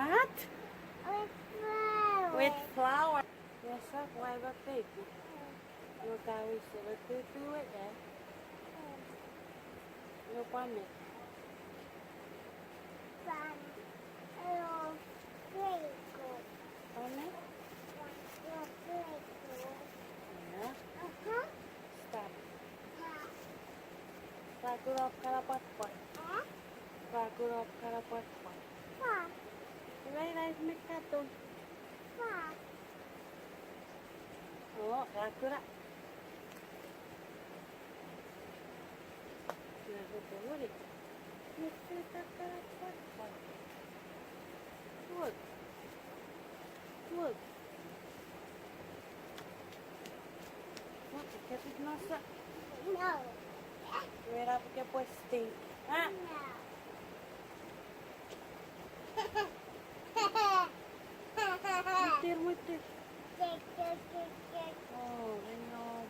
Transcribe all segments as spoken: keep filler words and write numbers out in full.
What? With flour. With flour. Yes, sir. Why the baby? Iwe ka wis ewe tutu we, eh? Iwe pwan met? Pwan ewe pleko. Pwan met? Pwan ewe pleko. Yeah. Uh-huh. Stop. Yeah. Ra kuno kana pwakpwak. Eh? Ra kuno kana pwakpwak. Pwan. Iwe ina met katon. Pwan. Oh, ra kuna. Look. Look. Look, look at it, Nasa. No. Wait up, get boy stink. Ah. No. Mutir, mutir. Oh, hang on.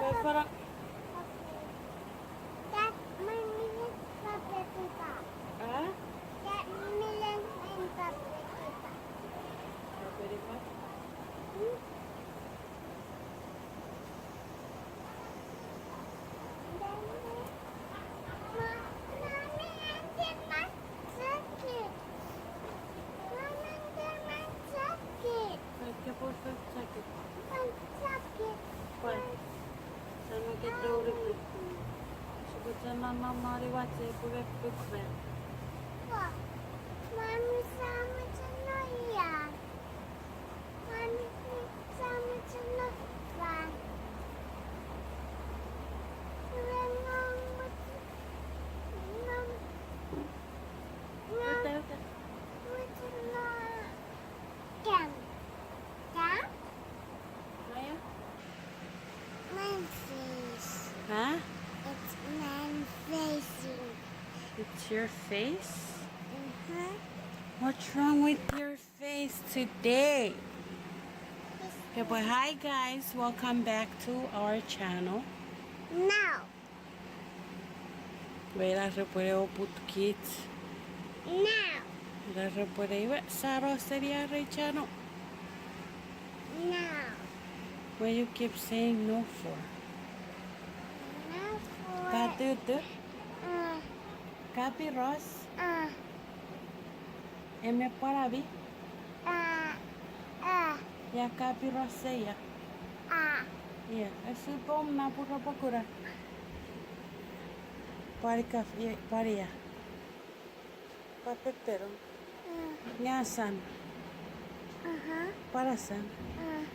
Pepper. That means paprika. Huh? That means paprika. Paprika? Hmm? Mami, sa mochen no ian. Mami, sa mochen no fan. Iwe nom mochen, nom, nom mochen no kam. Kam? Maya? My face. Huh? It's my face. It's your face? Mm-hmm. What's wrong with your face today? Okay, but hi guys, welcome back to our channel. Now. Wait, ira repwene oput kich. Now. Ira repwene iwe, sano seni our channel. Now. What you keep saying no for? No for. Patutu. Uh. Kapiros. Uh. Eme pwarabi. Ah, ah. Ia kapiros ia. Ah. Ia, esupom napura pokura. Pwari kaf, ia, pwari ia. Pwa pepero. Mm. Ngasan. Aha. Pwarasan. Ah.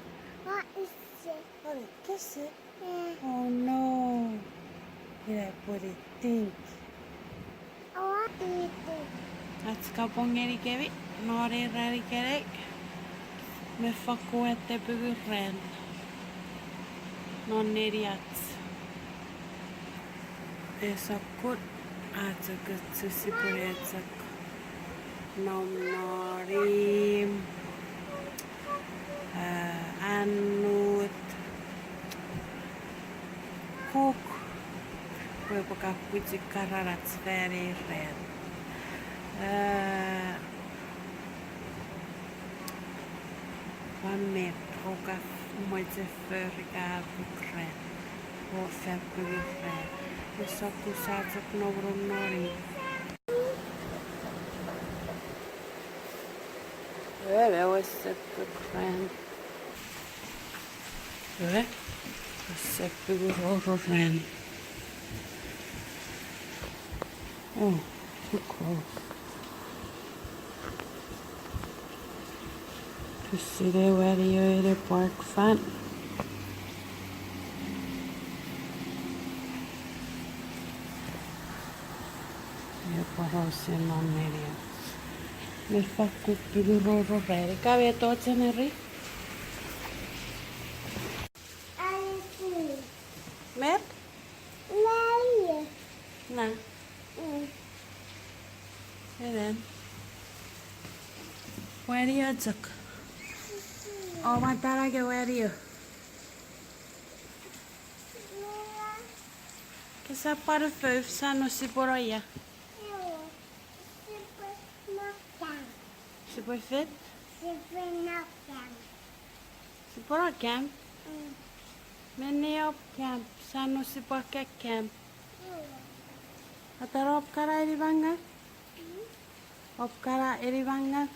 What is it? Pwari, kese. Oh no. Ina pwari tink. Ach kapong ngenikemi non ei ran ikenai me fokkun wate pungun ran non neniach. Ei sokkun a chok chusipun ei chok nom non imw, a, annut, kuk, pwe epwe kapwichi karanach fan ei ran. A, pwan met o ka mochen fori ka puk ran o fan pungun ran. Ei sokkun sa chok nom non imw. Ere wesepuk ran. Ewe, ese piguroro ran. Oh, too close. Tusine wani ewe ne park fan. Ia pwarausen non media. Me fakkun piguroro ran. Ika me tochen eri. Met? Na. Enen. Wani o chok. O matana ke wani o. Kesap pwan fouf, sa no sipwe no ia. Sipwe fet? Sipwe no camp. Sipwe no camp? Mm. Menni op camp, sa no sipwe ke camp. Mm. Atara op kana eni mangaw? Mm. Op kana eni mangaw?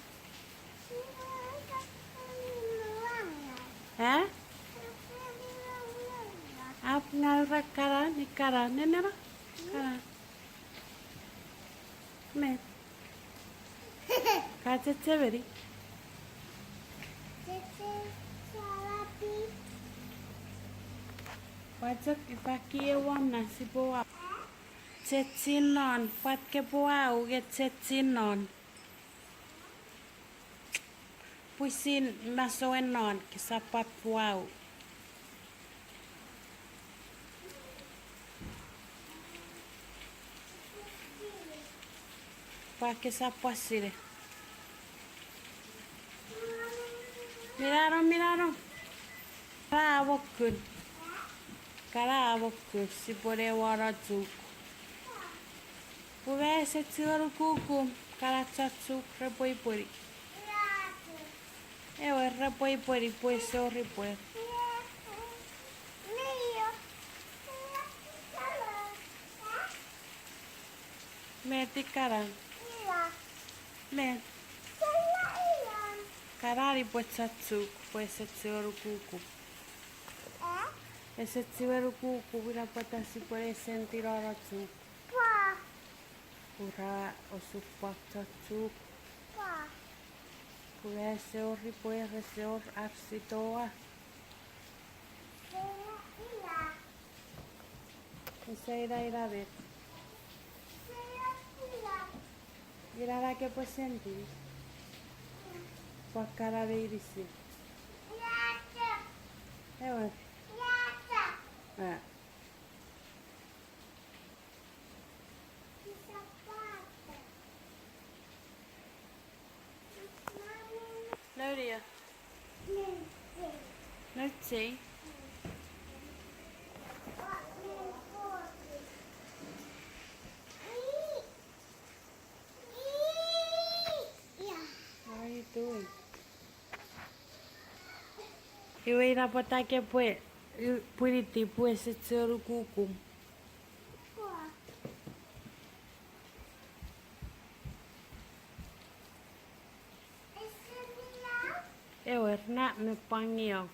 Eh? Ap ngaw ra kana, ni kana, nenena? Kana. Me. Ka chechemeni. Pwachok ifa kie won na sipwe wa. Chechin non, pwat ke pwe wau ke chechin non. Pwisin masouen non, kesap pwat pwe wau. Pwa kesap pwa sine. Minano, minano. Kana a wokkun. Kana a wokkun, sipwe ne wono chuk. Pwe ese chiwen ukukum, kana chon chuk repwe ipweni. Ewe, repwe ipweni pwe ese wor ipwe. Met ikana? Met? Kana ipwe chon chuk, pwe ese chiwen ukukum. Ese chiwen ukukum, ina pwata sipwe ne sentinono chuk. Ura osupwang chon chuk. Pwe ese wor ipwe, ese wor ar sitoa. Ese ina ina met. Ina na ke pwe senti. Pwe kana meinisin. Ewer. A. Noria. Noche. What are you doing? Iwe ina pwata ke pwe, i-, pwiniti pwe ese chiwen ukukum. Ewer na me pwangio.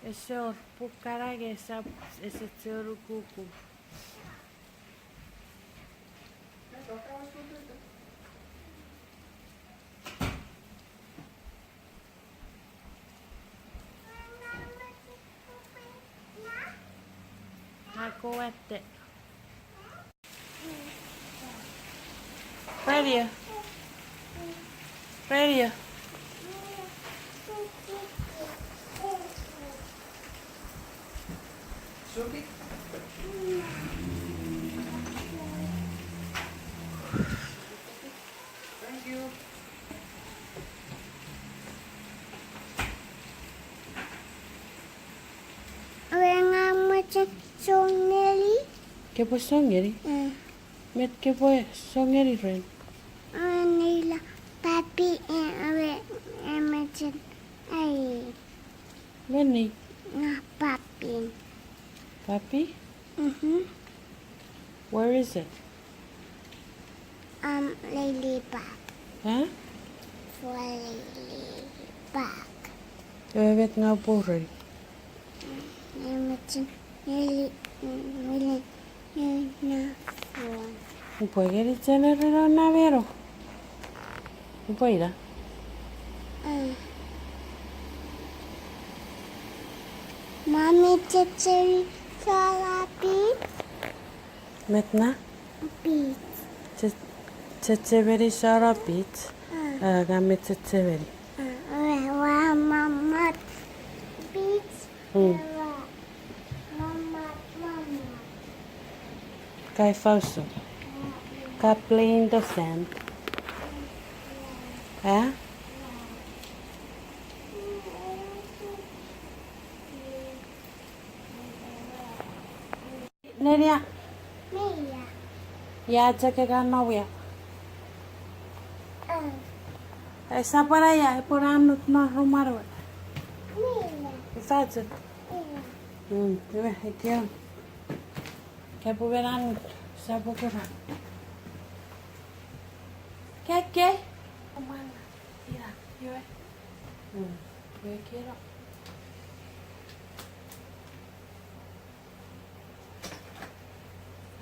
Ese wor, pwe kana nge esap, ese chiwen ukukum. Ako watte. Radio. Radio. Suki? Thank you. Ewe nga mochen song neli. Kepwe song ngeni? Mm. Met kepwe song ngeni ren? Ren ila papi, e, awe, e, mechin, ai. Leni? Na papin. Papi? Mhm. Where is it? Um, Lily Park. Huh? For Lily Park. Ewe met nga purei. Nemetin, Lily, mm, Lily, Lily, na phone. Upwe ngeni Jenny ren na meno. Upwe ina. Mm. Mommy, checheri sala pits. Met na? Pits. Che-, chechemeni sala pits. Mm. Ah, nga me chechemeni. Mm, ua, ua, mama, pits. Mm. Ua, mama, mama. Kai fausu. Ka play in the sand. Eh? Nelia. Nelia. Ia chok e ka no wia. Mm. Esap ina ia, epwe ra annut no rumar we. Nelia. Ifa chok. Nelia. Mm, iwe, ekion. Kepwe ra annut, sap kura. Keke. Omanga. Ira, iwe. Mm, iwe kiro.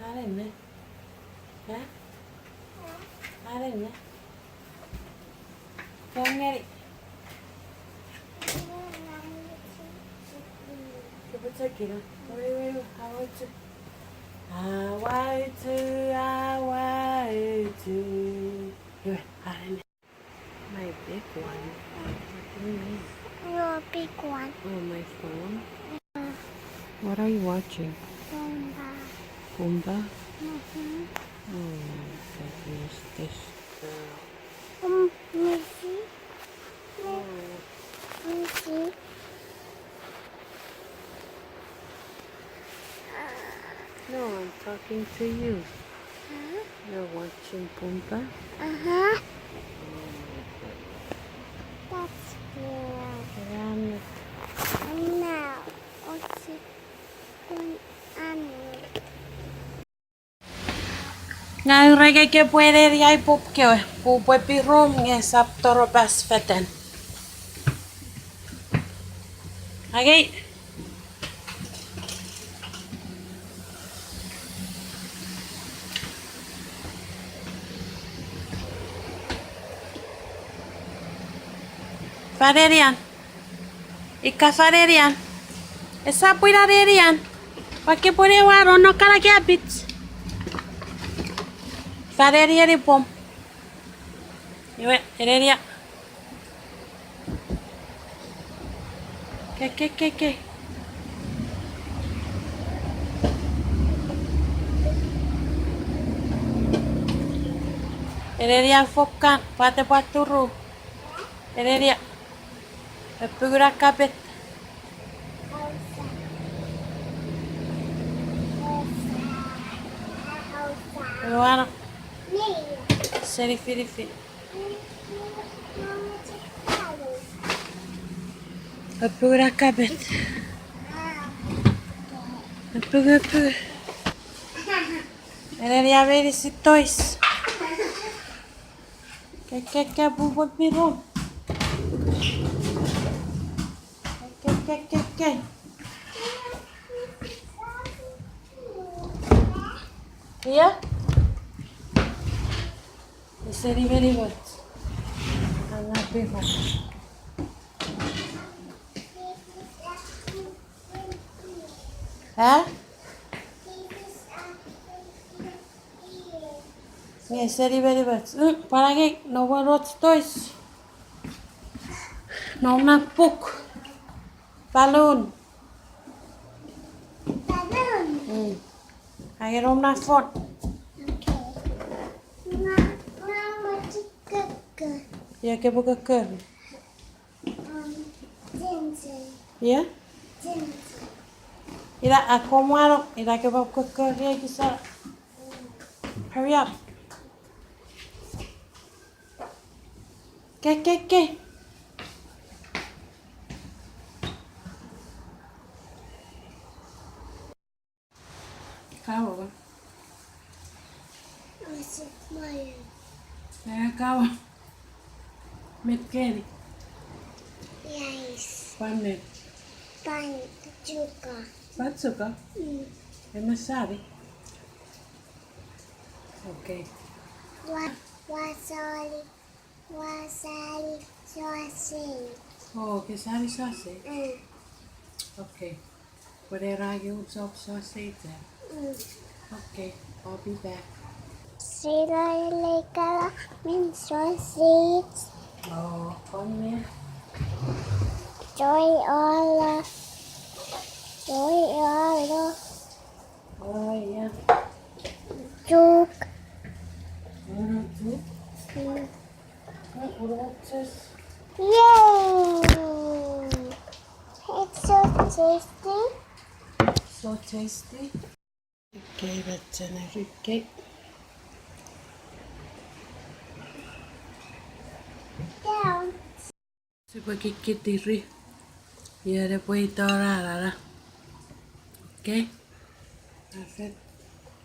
Arenne. Eh? Arenne. Kangeri. Kepuchakira. Wei, wei, wei, awochu. Awochu, awochu. Iwe, arenne. My big one. What do you mean? Your big one. Oh, my phone? Yeah. What are you watching? Pumbaa. Pumbaa? Mm-hmm. Oh my goodness, this girl. Um, Missy? Oh. Missy? No, I'm talking to you. Huh? You're watching Pumbaa? Uh-huh. Oh my goodness. That's weird. Around the And now, what's it going on? Nga ureke kepwe ereni ai pop kewe, pwe upwe pi rum nge sap toropas fetan. Agei. Fanenian. Ika fanenian. Esap ina nenian. Pwe kepwene wano no kana kapit. Fanenian ipom. Iwe, enenia. Ke, ke, ke, ke. Enenia fokan, pwata pwaturu. Enenia. Epukuna kapet. Ewana. Seni finifin. Epukuna kapet. Epuku, epuku. Enenia meinisin toys. Ke, ke, ke, pupwe piro. Ke, ke, ke, ke. Ia? Ese nimenimoch. Anna piro. Ha? Nge seni meni mach. Mm, pwan angei, no mwo roch toys. No na puk. Balloon. Balloon. Mm. Angei no na phone. Okay. Nga, nga mochen kokko. Ia, kopwe kokko. Um, Tintin. Ia? Tintin. Ina akkom wano, ina kopwe kokkori ekis. Hurry up. Ke, ke, ke. Kawa. Ese mwae. Ea kawa. Met keni? Yes. Pwan met? Pwan suka. Pwan suka? Mm. Ema sari? Okay. Wa-, wasali, wasali sausage. Oh, ke sari sausage? Mm. Okay. Pwe era ake un sop sausage. Mm. Okay, I'll be back. Sila ele kala min sausage. Oh, come here. Joy all of. Joy all of. Oh, yeah. Tuk. Tuk. Mm. Yay! It's so tasty. So tasty. Okay, that's an okay. Down. Sipwe kikkitiri. Iere pwe ito rarara. Okay. Perfect.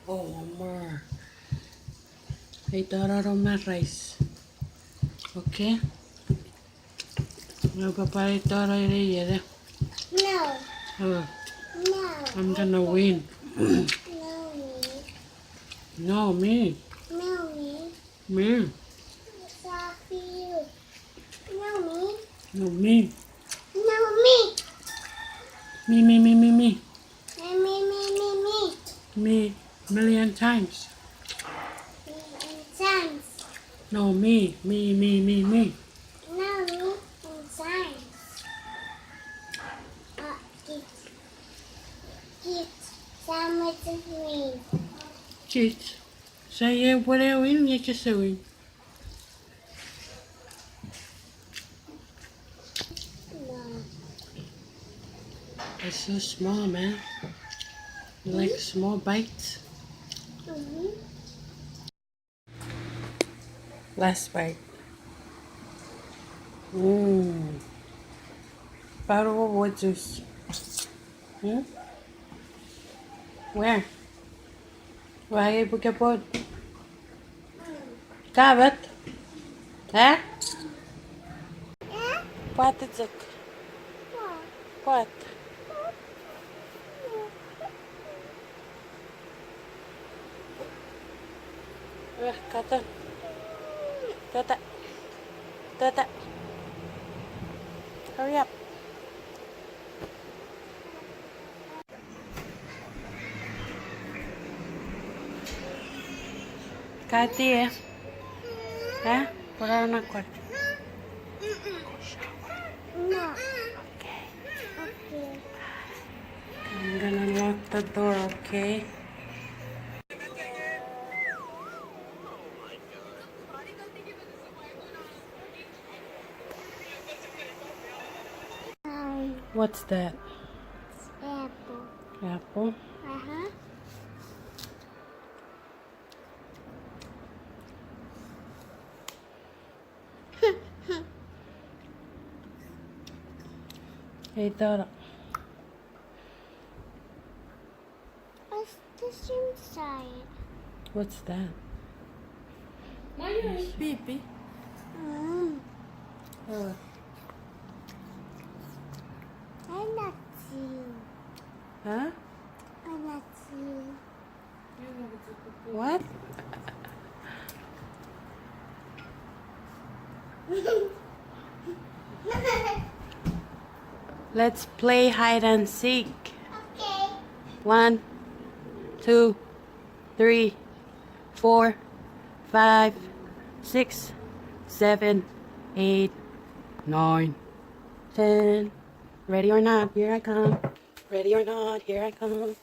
Oh, more. Ito raro ma rice. Okay. No, papa, ito raro ire iere. No. Oh. No. I'm gonna win. No, me. No, me. No, me. Me. It's all for you. No, me. No, me. No, me. Me, me, me, me, me. Me, me, me, me, me. Me, million times. Million times. No, me, me, me, me, me. No, me, and times. Uh, kids. Kids, sandwich is me. Kids. Sa ie pwene win, ie kese win. It's so small, man. You like small bites? Mm-hmm. Last bite. Mm. Bottle of juice. Hmm? Where? Where are you put your boat? Kavet? Eh? Pwat ichok? Pwat? Eh, katon. Tata. Tata. Hurry up. Kati, eh? Eh? Pura na kwat. No. Okay. Okay. I'm gonna lock the door, okay? Um, What's that? Apple. Apple? Uh-huh. Ei, Tara. What's this inside? What's that? Pee-pee. Mm. Oh. I not you. Huh? I not you. What? Let's play hide and seek. Okay. One, two, three, four, five, six, seven, eight, nine, ten. Ready or not, here I come. Ready or not, here I come.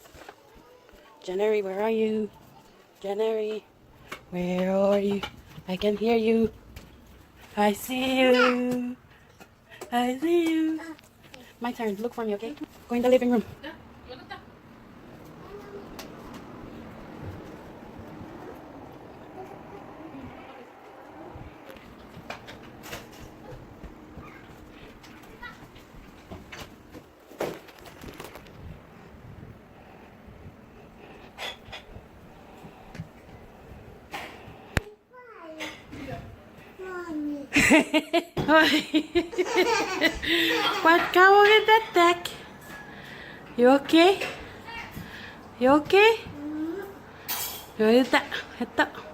January, where are you? January, where are you? I can hear you. I see you. I see you. My turn. Look for me, okay? Go in the living room. What going on with that back? You okay? You okay? Ita, ita.